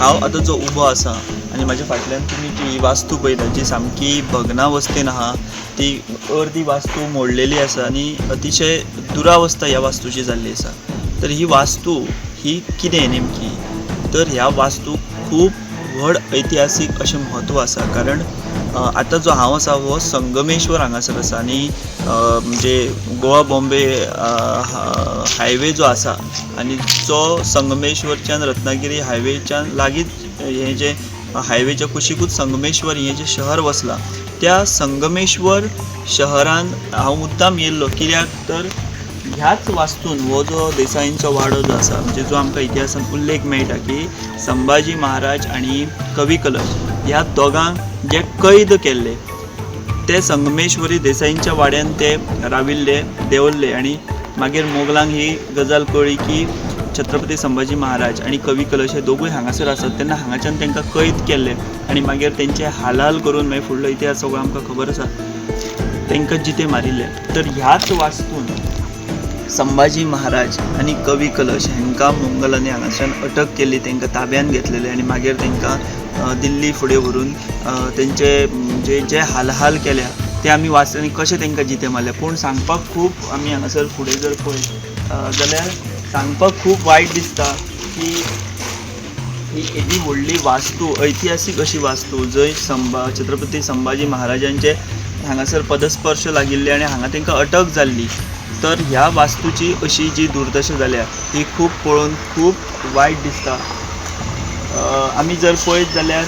हांव आतां जो उबो आसा आनी म्हाज्या फाटल्यान तुमी जी ही वास्तू पळयता जी सामकी भग्नावस्थेन आहा, ती अर्दी वास्तू मोडलेली आसा आनी अतिशय दुरावस्था ह्या वास्तूची जाल्ली आसा. तर ही वास्तू ही कितें नेमकी, तर ह्या वास्तूक खूब व्हड ऐतिहासीक अशें म्हत्व आसा. कारण आतां जो हांव आसा हो संगमेश्वर हांगासर आसा आनी म्हणजे गोवा बॉम्बे हायवे जो आसा आनी जो संगमेश्वरच्यान रत्नागिरी हायवेच्यान लागींच हें जें हायवेच्या कुशिकूच संगमेश्वर हें जें शहर वसलां, त्या संगमेश्वर शहरान हांव मुद्दाम येयल्लो. कित्याक तर ह्याच वास्तून हो जो देसाईंचो वाडो जो आसा, म्हणजे जो आमकां इतिहासान उल्लेख मेळटा की संभाजी महाराज आनी कवी कलश ह्या दोगांक जे कैद केल्ले ते संगमेश्वरी देसाईंच्या वाड्यान ते राविल्ले, देंवल्ले आनी मागीर मोगलांक ही गजाल कळ्ळी की छत्रपती संभाजी महाराज आनी कवी कलश हे दोगूय हांगासर आसात. तेन्ना हांगाच्यान तांकां कैद केल्ले आनी मागीर तेंचे हालहाल करून मागीर फुडलो इतिहास सगळो आमकां खबर आसा, तांकां जिते मारिल्ले. तर ह्याच वास्तून संभाजी महाराज आनी कवी कलश हांकां मोंगलांनी हांगाच्यान अटक केल्ली, तांकां ताब्यांत घेतलेले आनी मागीर तांकां दिल्ली फुडें व्हरून तेंचे जे जे हालहाल केल्या ते आमी वाचले आनी कशें तांकां जिते मारले. पूण सांगपाक खूब आमी हांगासर फुडें जर पळयत जाल्यार सांगपाक खूब वायट दिसता की ही एदी व्हडली वास्तू, ऐतिहासीक अशी वास्तू जंय छत्रपती संभाजी महाराजांचे हांगासर पदस्पर्श लागिल्ले आनी हांगा तांकां अटक जाल्ली, तर ह्या वास्तूची अशी जी दुर्दशा जाल्या ही खूब पळोवन खूब वायट दिसता. आमी जर पळयत जाल्यार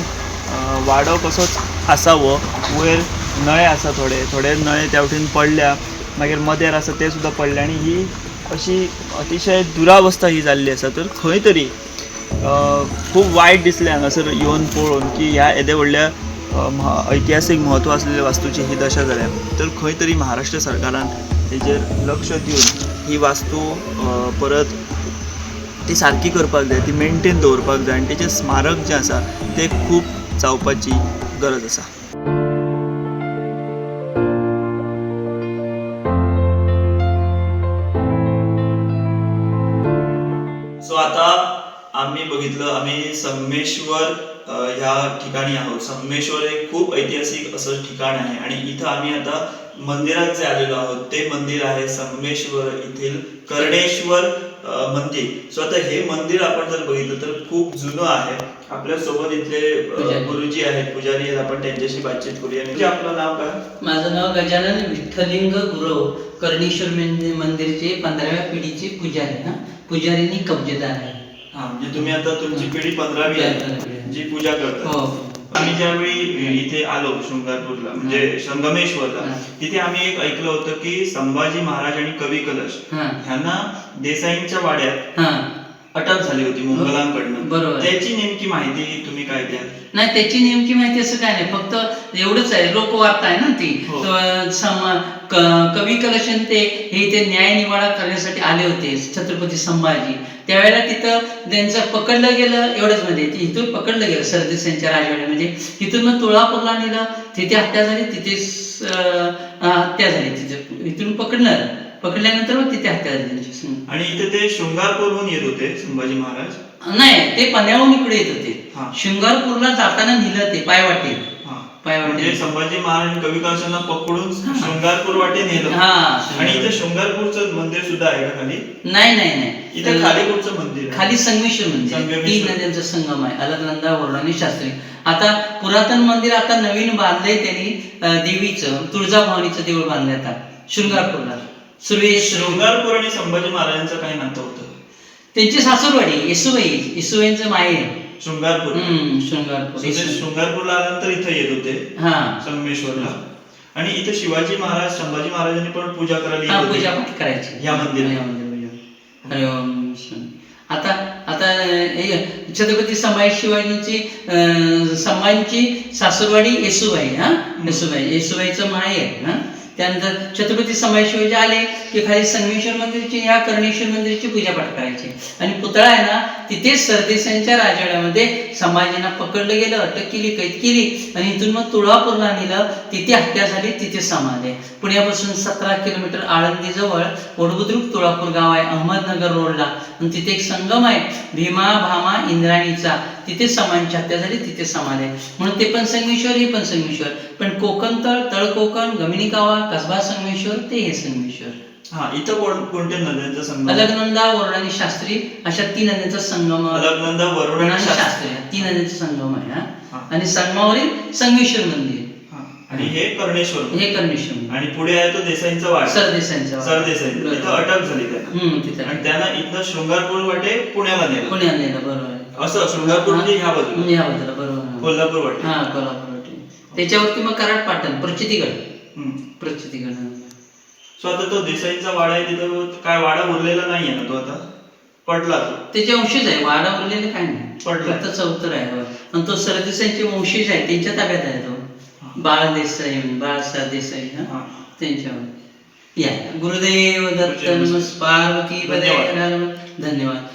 वाडो कसोच आसा, हो वयर नळे आसा, थोडे थोडे नळे त्या वटेन पडल्या, मागीर मदेर आसा ते सुद्दां पडले आनी ही अशी अतिशय दुरावस्था ही जाल्ली आसा. तर खंय तरी खूब वायट दिसलें हांगासर येवन पळोवन की ह्या येद्या व्हडल्या ऐतिहासीक म्हत्व आसलेल्या वास्तूची ही दशा जाल्या. तर खंय तरी महाराष्ट्र सरकारान हेजेर लक्ष दिवन ही वास्तू परत ती सारकी करपाक जाय, ती मेनटेन दवरपाक जाय आनी तेचें स्मारक जें आसा तें खूब जावपाची गरज आसा. सो आता आम्ही बघितलं, आम्ही संगमेश्वर ह्या ठिकाणी आहोत. संगमेश्वर हे खूप ऐतिहासिक असं ठिकाण आहे आणि इथं आम्ही आता मंदिरात जे आलेलो आहोत ते मंदिर आहे संगमेश्वर येथील कर्णेश्वर मंदिर. सो आता हे मंदिर आपण जर बघितलं तर खूप जुनं आहे. आपल्या सोबत इथले गुरुजी आहेत, पुजारी आहेत, आपण त्यांच्याशी बातचीत करूया. म्हणजे आपलं नाव काय? माझं नाव गजानन विठ्ठलिंग गुरव, कर्णेश्वर मंदिरचे 15व्या पिढीचे पुजारी. हा, पुजारीनी कब्जेदार आहे. हा, म्हणजे तुम्ही आता तुमची पिढी 15वी आहे जी पूजा करता. हो. आम्ही ज्यावेळी इथे आलो शृंगारपूरला, म्हणजे संगमेश्वरला, तिथे आम्ही एक ऐकलं होतं की संभाजी महाराज आणि कवी कलश ह्यांना देसाईंच्या वाड्यात अटक झाली होती मोंगलांकडनं. बरोबर. त्याची नेमकी माहिती तुम्ही काय द्याल? नाही, त्याची नेमकी माहिती असं काय नाही, फक्त एवढंच आहे, लोकवार्ता आहे ना ती. कवी कलश आणि ते हे इथे न्यायनिवाडा करण्यासाठी आले होते छत्रपती संभाजी, त्यावेळेला तिथं त्यांचं पकडलं गेलं एवढंच. मध्ये इथून पकडलं गेलं सरदेसाईंच्या राजवाड्या, म्हणजे तिथून मग तुळापूरला नेलं, तिथे हत्या झाली, तिथे हत्या झाली तिथे. इथून पकडल्यानंतर मग तिथे हत्या झाली त्यांची. आणि इथे ते शृंगारपूरहून येत होते संभाजी महाराज? नाही, ते पन्ह्याहून इकडे येत होते. शृंगारपूरला जाताना नेलं ते पायवाटे. पायवाटे. म्हणजे संभाजी महाराज कवी कलशांना पकडून शृंगारपूर वाटे नेलं. आणि इथे शृंगारपूरचं मंदिर सुद्धा आहे का खाली? नाही नाही नाही, इथे खाली कुठचं मंदिर आहे? खाली संगमेश्वर मंदिर, संगमेश्वर. 3 नद्यांचा संगम आहे, अलकनंदा, वरुण आणि शास्त्री. आता पुरातन मंदिर आता नवीन बांधलंय त्यांनी, देवीचं तुळजाभवानीचं देऊळ बांधलंय आता शृंगारपूरला. सुर्वे शृंगारपूर आणि संभाजी महाराजांचं काय नातं होतं? त्यांची सासूरवाडी येसुबाई, येसुबाईंचं माहेर शृंगारपूर. शृंगारपूर. शृंगारपूरला आल्यानंतर इथं येत होते संगमेश्वरला. आणि इथं शिवाजी महाराज, संभाजी महाराजांनी पण पूजा करायला येत होते. पूजा पाठ करायची या मंदिरात. या मंदिरात. हरिओम. आता आता हे छत्रपती संभाजी शिवाजींची संभाजीची सासूरवाडी येसुबाई. हा, येसुबाई, येसुबाईचं माहेर. हा, त्यानंतर छत्रपती संभाजी शिवाजी आले की खाली संगमेश्वर मंदिरची, ह्या कर्णेश्वर मंदिरची पूजापाठ करायची. आणि पुतळा आहे ना तिथेच सरदेसाईंच्या राजवाड्यामध्ये संभाजींना पकडलं गेलं, अटक केली, कैद केली आणि इथून मग तुळापूरला नेलं, तिथे हत्या झाली, तिथे समाधी. पुण्यापासून 17 किलोमीटर आळंदीजवळ वडबुद्रुक तुळापूर गाव आहे, अहमदनगर रोडला. आणि तिथे एक संगम आहे भीमा भामा इंद्राणीचा, तिथे समांची हत्या झाली, तिथे समाधी आहे. म्हणून ते पण संगमेश्वर, हे पण संगमेश्वर. पण कोकण तळ, तळ कोकण, गमिनी कावा, कसबा संगमेश्वर, ते हे संगमेश्वर. हा, इथं कोणत्या नद्यांचा संगम? अलकनंदा, वरुण आणि शास्त्री अशा तीन नद्यांचा संगम. अलकनंदा, वरुण आणि आणि शास्त्री. शास्त्री या तीन नद्यांचा संगम आहे. हा. हा. आणि संगमावरील संगमेश्वर मंदिर. हा. आणि हे कर्णेश्वर. हे कर्णेश्वर मंदिर. आणि पुढे आहे तो देसाईंचा वाडा. सरदेसाईंचा वाडा. सरदेसाई, तिथं बरोबर. अटक झाली त्यांना. तिथं. आणि त्यांना इथनं शृंगारपूर वाटे पुण्याला नेलं. पुण्याला नेलं, बरोबर आहे. असं शृंगारपूर म्हणजे ह्या बाजूला. ह्या बाजूला, बरोबर, हा. कोल्हापूर वाटे. हा, कोल्हापूर वाटे. त्याच्यावरती मग कराड पाटण, प्रचितीगड. प्रचितीगड, हा. सो आता तो देसाईंचा वाडा आहे तिथं काय वाडा उरलेला नाहीये ना तो, आता पडला तो. त्याचे वंशज आहे, वाडा उरलेले काय नाही. पडला. फक्त चौतर आहे, होय. आणि तो सरदेसाईंचे वंशज आहे, त्यांच्या ताब्यात आहे तो. बाळ देसाई, बाळासाहेब देसाई, हा. त्यांच्यावर. या गुरुदेव दत्त. गुरुदेव. नमः पार्वती पदे. धन्यवाद. धन्यवाद.